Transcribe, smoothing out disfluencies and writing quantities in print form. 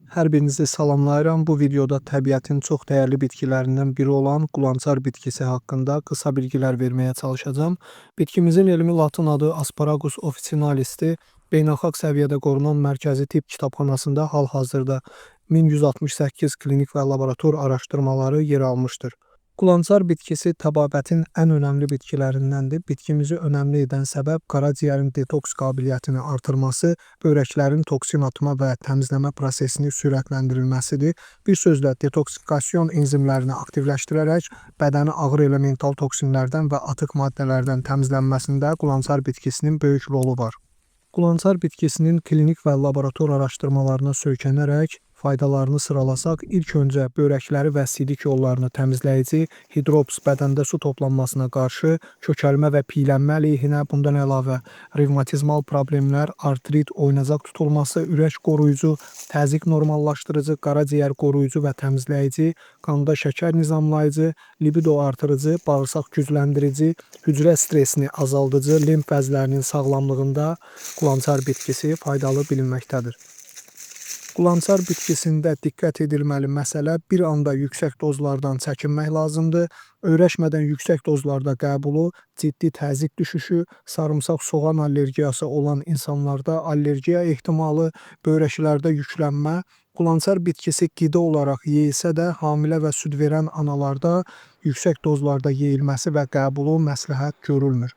Hər birinizi salamlayıram. Bu videoda təbiətin çox dəyərli bitkilərindən biri olan qulançar bitkisi haqqında qısa bilgilər verməyə çalışacağam. Bitkimizin elmi latın adı Asparagus officinalisdir. Beynəlxalq səviyyədə qorunan Mərkəzi Tibb Kitabxanasında hal-hazırda 1168 klinik və laborator araşdırmaları yer almışdır. Qulançar bitkisi təbabətin ən önəmli bitkilərindəndir. Bitkimizi önəmli edən səbəb qaraciyərin detoks qabiliyyətini artırması, böyrəklərin toksin atma və təmizləmə prosesini sürətləndirilməsidir. Bir sözlə, detoksifikasyon enzimlərini aktivləşdirərək bədəni ağır elemental toksinlərdən və atıq maddələrdən təmizlənməsində qulançar bitkisinin böyük rolu var. Qulançar bitkisinin klinik və laborator araşdırmalarına söykənərək faydalarını sıralasaq, ilk öncə böyrəkləri və sidik yollarını təmizləyici, hidrops bədəndə su toplanmasına qarşı, kökəlmə və piylənmə əleyhinə, bundan əlavə revmatizmal problemlər, artrit, oynacaq tutulması, ürək qoruyucu, təzyiq normallaşdırıcı, qaraciyər qoruyucu və təmizləyici, qanda şəkər nizamlayıcı, libido artırıcı, bağırsaq gücləndirici, hücrə stressini azaldıcı, limf vəzlərinin sağlamlığında qulançar bitkisi faydalı bilinməkdədir. Qulançar bitkisində diqqət edilməli məsələ bir anda yüksək dozlardan çəkinmək lazımdır. Öyrəşmədən yüksək dozlarda qəbulu ciddi təzyiq düşüşü, sarımsaq soğan allergiyası olan insanlarda allergiya ehtimalı, böyrəklərdə yüklənmə. Qulançar bitkisi qida olaraq yeyilsə də hamilə və süd verən analarda yüksək dozlarda yeyilməsi və qəbulu məsləhət görülmür.